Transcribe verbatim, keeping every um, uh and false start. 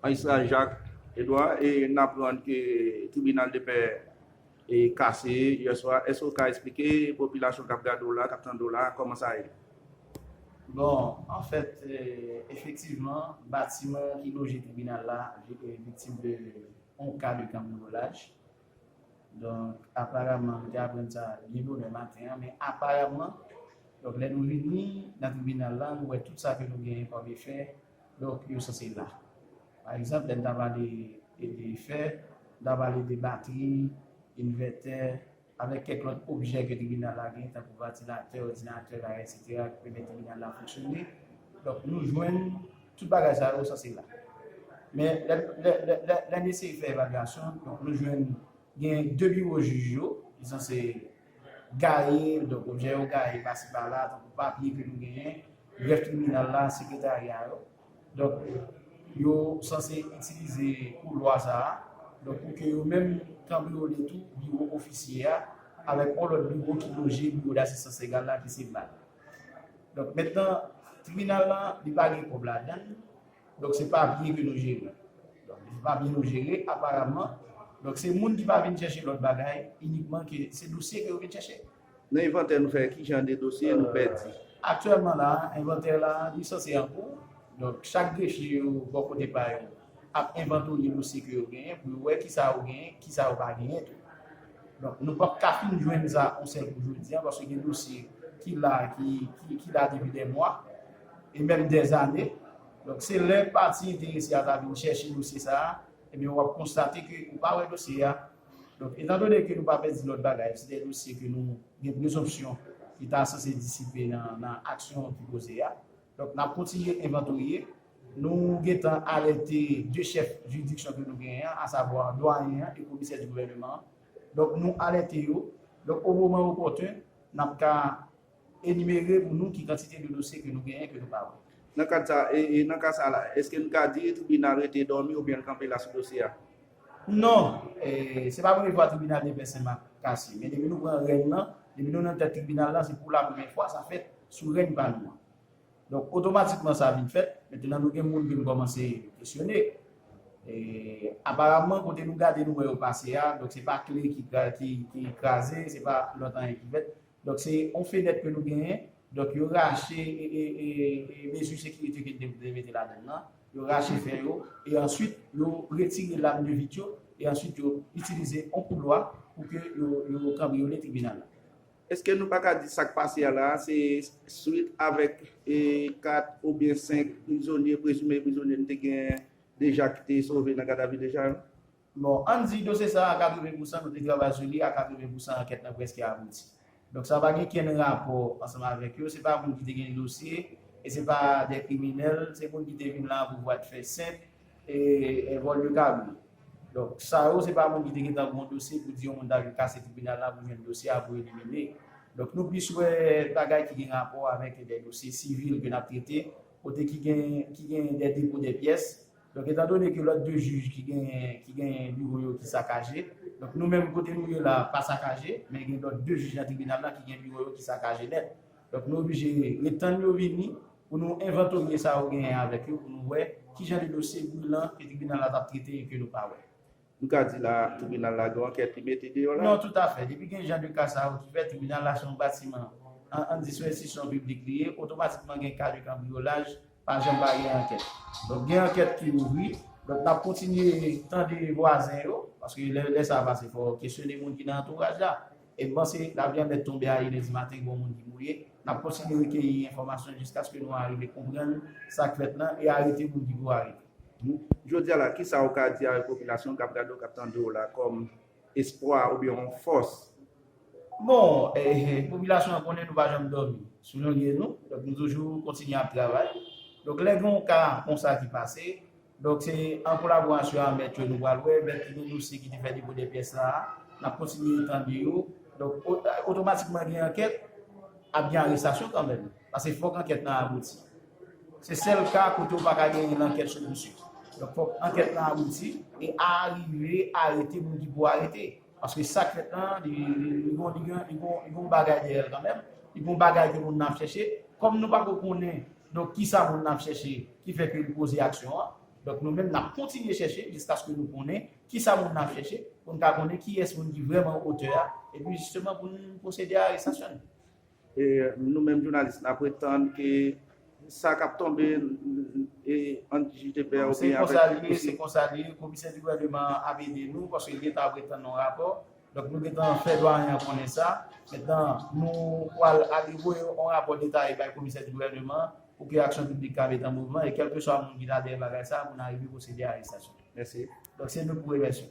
Majistra Jacques Edouard, e n aprann ke tribinal de pè e kase yè swa. Èske w ka eksplike popilasyon k ap gade w la, k ap tande w la, kòman sa ye? Bon, anfèt, efektivman, batiman ki loje tribinal la viktim de yon ka de kanbriyolaj. Donk, aparaman, nou te aprann sa byen bonè maten an, men aparaman, donk, lè nou vini nan tribinal la, nou wè tout sa ke nou genyen kòm efè, donk, yo sanse la. Pa egzanp, lè n ta pale de efè, n ta pale de batri, envètè, avèk kèk lòt objè ke tribinal la gen, tankou vantilatè, òdinatè, bagay, etsetera, ki pèmèt tribinal la fonksyone. Donk, nou jwenn tout bagay sa yo sanse la. Men, lè, lè, lè, lè, lè n eseye fè evalyasyon, donk, nou jwenn gen de biwo jij yo, ki sanse gaye, donk, objè yo gaye pasi pala, tankou papye ke nou genyen, grèf tribinal la, sekretarya yo. Donk, yo sanse itilize koulwa sa a, donk, pou ke yo menm kanbriyole tou biwo ofisye a, avèk yon lòt biwo ki loje biwo dasistans legal la, ki se bal. Donk, mentnan, tribinal la, li pa gen kòb ladan l, donk, se papye ke nou jere. Donk, se papye nou jere, aparaman. Donk, se moun ki pa vin chèche lòt bagay, inikman ke se dosye ke yo vin chèche. Nan envantè nou fè, ki jan de dosye nou pèdi? Aktyèlman la, envantè la, li sanse an kou. Donk, chak grefye yo, bò kote pa yo, ap envantorye dosye ke yo genyen pou yo wè kisa yo genyen, kisa yo pa genyen tou. Donk, nou p ap ka fin jwenn sa yon sèl kou jodi a, paske gen dosye ki la, ki, ki, ki la depi dè mwa, e menm dè zane. Donk, se lè pati enterese a ta vin chèche dosye sa a, ebyen, w ap konstate ke ou pa wè dosye a. Donk, etandone ke nou pa pèdi lòt bagay, se de dosye ke nou gen prezonpsyon ki ta sanse disipe nan, nan aksyon ki poze a. Donk, n ap kontinye envantorye. Nou gentan alète de chèf jiridiksyon ke nou genyen an, asavwa dwayen an e komisè di gouvèneman an. Donk, nou alète yo. Donk, o moman opòten, n ap ka enimere pou nou ki kantite de dosye ke nou genyen ke nou pa wè. Nan kad sa, e, e nan ka sa la, èske n ka di tribinal rete dòmi oubyen l kanpe la sou dosye a? Non, e, se pa premye fwa tribinal de pè Senmak kase. Men depi nou pran rèn nan, depi nou nan tèt tribinal la, se pou la premyè fwa sa fèt sou rèn pa nou an. Donk, otomatikman sa vin fèt. Mentnan, nou gen moun ke nou kòmanse kesyone. E, aparaman, kote nou gade, nou wè yo pase a, donk se pa kle ki, ki, ki kraze, se pa lòt anyen ki fèt. Donk, se yon fenèt ke nou genyen. Donk, yo rache e, e, e, e mezi sekirite ke te, te mete ladan nan. Yo rache fè yo. E answit, yo retire lam de vit yo. E answit, yo itilize yon koulwa pou ke yo, yo kanbriyole tribinal la. Èske nou pa ka di sa k pase a la, se swit avèk e, kat oubyen senk prizonye, prezime prizonye nou te gen deja ki te sove nan gadavi deja yo? Bon, ann di dosye sa a, katreven pousan nou te travay sou li, a katreven pousan ankèt lan prèske abouti. Donk, sa pa gen kenn rapò ansanm avèk yo, se pa moun ki te gen dosye, e se pa de kriminèl, se moun ki te vin la pou vwa de fè senp, e, e vòl de kabri. Donk, sa yo, se pa moun ki te gentan gen yon dosye pou di yon moun ta vin kase tribinal la pou jwenn dosye a pou elimine. Donk, nou plis wè bagay ki gen rapò avèk de dosye sivil ke n ap trete, kote ki gen, ki gen de depo de pyès, Donk, etandone ke lòt de jij ki gen, ki gen biwo yo ki sakaje, donk, nou menm kote nou ye la pa sakaje, men gen lòt de jij nan tribinal la ki gen biwo yo ki sakaje nèt. Donk, nou oblije ret tann yo vini pou nou envantorye sa yo genyen avèk yo, pou nou wè ki jan de dosye brilan ke tribinal la t ap trete e ke nou pa wè. Nou ka di la, tribinal la gen yon ankèt li mete deyò la? Non, toutafè. Depi gen jan de ka sa yo ki fèt, tribinal la se yon batiman, ann di se yon enstitisyon piblik li ye, otomatikman gen ka de kanbriyolaj, pa janm pa gen ankèt. Donk, gen ankèt ki ouvri. Donk, n ap kontinye tande vwazen yo, paske lè, lè sa a pase, fò w kesyone moun ki nan antouraj la. E m panse, lapli an mèt tonbe a inè di maten, gen yon moun ki mouri. N ap kontinye rekeyi enfòmasyon jiskaske nou arive konprann sa k fèt lan e arete moun ki pou arete. Jodi a la, kisa w ka di avèk popilasyon k ap gade w, k ap tande w la, kòm espwa oubyen yon fòs? Bon, eh, popilasyon an konnen nou pa janm dòmi sou longè nou, donk nou toujou kontinye ap travay. Donk lè gen yon ka konsa ki pase, donk se an kolaborasyon a mèt yo nou pral wè, mèt ki gen dosye ki te fè depo de pyès la a, n ap kontinye tande yo. Donk o- otomatikman gen ankèt, ap gen arestasyon kanmenm, paske fòk ankèt lan abouti. Se sèl ka kote w pa ka genyen lankèt sou pousuit. Donk, fòk ankèt lan abouti e arive arete moun ki pou arete. Paske sa k fèt lan, li, li, li gon, li gen, li gon, li gon bagay dèyè l kanmenm. Li gon bagay ke moun nan ap chèche. Kòm nou pako konnen, donk, kisa moun nan ap chèche, ki fè ke li poze aksyon an. Donk, nou menm, n ap kontinye chèche jiskaske nou konnen kisa moun nan ap chèche, pou n ka konnen kiyès moun ki vrèman otè a, epi jisteman pou n pwosede a arestasyon l. E nou menm jounalis, n ap ret tann ke sa k ap tonbe e, ant jij de pè Se oubyen konsa avèk li ye, se konsa li ye. Komisè di gouvènman an ap ede nou, paske l gentan ap ret tann yon rapò. Donk, nou gentan fè dwayen an konnen sa. Mentnan, nou pral ale voye yon rapò detaye bay komisè di gouvènman an pou ke aksyon piblik ka met an mouvman, e kèlkeswa moun ki ta dèyè bagay sa a, pou n arive pwosede a arestasyon. Mèsi. Donk, se nou pou remèsye.